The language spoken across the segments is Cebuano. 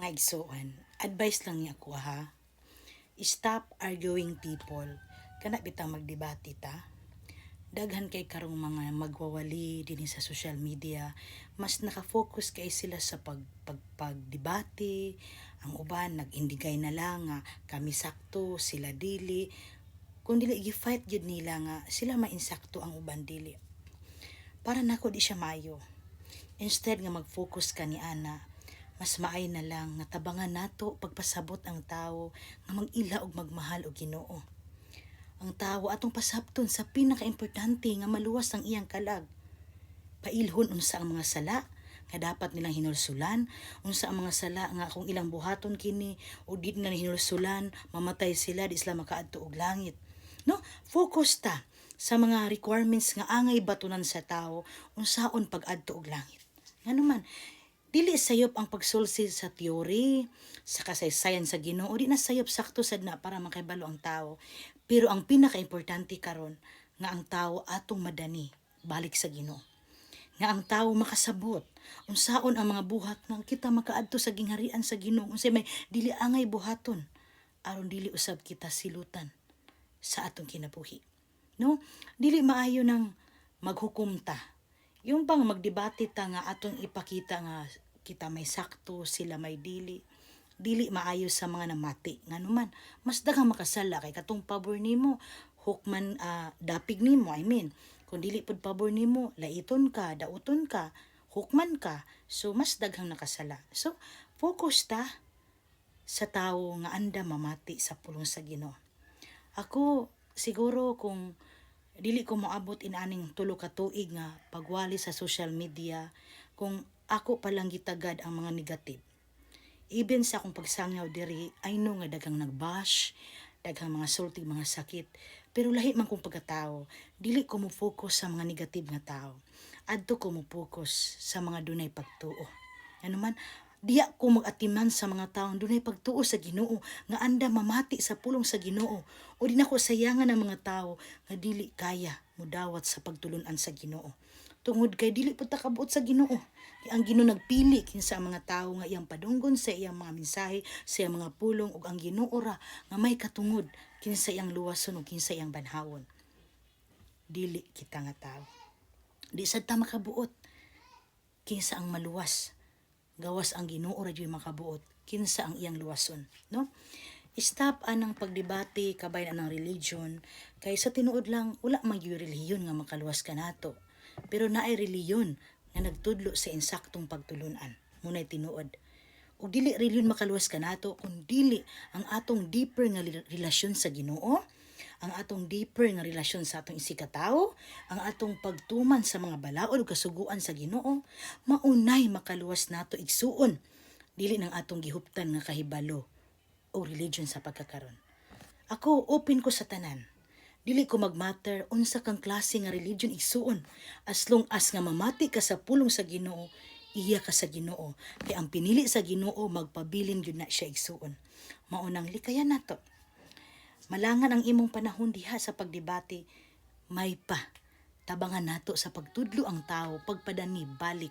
Mga igsuon, advice lang niya ako ha. Stop arguing, people. Kana bitang magdebate ta. Daghan kay karong mga magwawali dinhi sa social media, mas naka-focus kay sila sa pag, pag pagdebate. Ang uban nag-indigay na lang nga kami sakto, sila dili. Kung dili gi-fight gyud nila nga sila mainsakto, ang uban dili. Para nako, di siya maayo. Instead nga mag-focus ka ni ana, mas maay na lang nga tabangan nato pagpasabot ang tao nga mag-ila og magmahal og Ginoo. Ang tao atong pasabton sa pinakaimportante nga maluwas ang iyang kalag. Pailhon unsa ang mga sala nga dapat nilang hinulsulan, unsa ang mga sala nga kung ilang buhaton kini o di na hinulsulan, mamatay sila, di sila makaadto og langit. No? Focus ta sa mga requirements nga angay batunan sa tao unsaon pag-adto og langit. Ngano man, dili sayop ang pagsulsi sa theory, sa kasaysayan sa Ginoo, di na sayop, sakto sad na para makibalo ang tao. Pero ang pinakaimportante karon nga ang tao atong madani balik sa Ginoo. Nga ang tao makasabot unsaon ang mga buhat nga kita makaadto sa gingharian sa Ginoo, unsay may dili angay buhaton aron dili usab kita silutan sa atong kinabuhi. No? Dili maayo nang maghukom ta. Yung bang magdebate ta nga atong ipakita nga kita may sakto, sila may dili. Dili maayo sa mga namati. Ngano man, mas daghang makasala kay katong pabor nimo, hukman dapig nimo, I mean, kung dili pud pabor nimo, laiton ka, dauton ka, hukman ka. So mas daghang nakasala. So focus ta sa tawo nga anda mamati sa pulong sa Ginoo. Ako siguro, kung dili ko moabot inaning 3 ka tuig nga pagwali sa social media, kung ako palang gitagad ang mga negative. Even sa akong pagsangyaw diri, I know nga daghang nagbash, daghang mga sulti, mga sakit. Pero lahi man kong pagkatao, dili ko mo focus sa mga negative nga tao. Adto ko mo focus sa mga dunay pagtuo. Ano man, diya ko mag-atiman sa mga taong dunay pagtuo sa Ginoo, nga anda mamati sa pulong sa Ginoo. O di nako sayangan ang mga tao nga dili kaya mudawat sa pagtulunan sa Ginoo. Tungod kay dili pud ta kabuot sa Ginoo. Kay ang Ginoo nagpili kinsa ang mga tawo nga iyang padunggon sa iyang mga mensahe, sa iyang mga pulong, ug ang Ginoo ra nga may katungod kinsa iyang luwason ug kinsa iyang banhawon. Dili kita nga tao. Di sad ta makabuot kinsa ang maluwas. Gawas ang Ginoo ra gyud makabuot kinsa ang iyang luwason, no? Stop anang pagdebate kabay anang religion kay sa tinuod lang, wala man gyud relihiyon nga makaluwas kanato. Pero naay relihiyon nga nagtudlo sa insaktong pagtulunan. Muna'y tinuod. Ug dili relihiyon makaluwas kanato kun dili ang atong deeper nga relasyon sa Ginoo, ang atong deeper nga relasyon sa atong isigkatawo, ang atong pagtuman sa mga balaod ug kasuguan sa Ginoo, maunay makaluwas nato, igsuon. Dili nang atong gihuptan nga kahibalo o religion sa pagkakaron. Ako, open ko sa tanan. Dili ko magmatter unsa kang klase nga religion, igsuon. As long as nga mamati ka sa pulong sa Ginoo, iya ka sa Ginoo. Kay ang pinili sa Ginoo, magpabilin gyud na siya, igsuon. Maunang likayan nato. Malangan ang imong panahon diha sa pagdebate, may pa. Tabangan nato sa pagtudlo ang tao pagpadani balik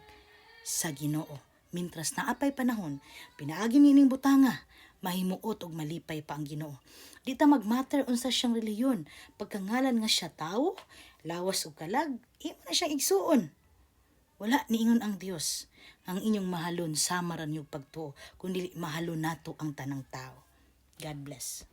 sa Ginoo. Mintras naapay panahon, pinaagi nining butanga, mahimuot og malipay pa ang Ginoo. Di ta magmatter unsa siyang relihiyon, pagkangalan nga siya tao, lawas ug kalag, imo na siyang igsuon. Wala niingon ang Dios ang inyong mahalon sama ra niyog pagtuo, kundi mahalon nato ang tanang tao. God bless.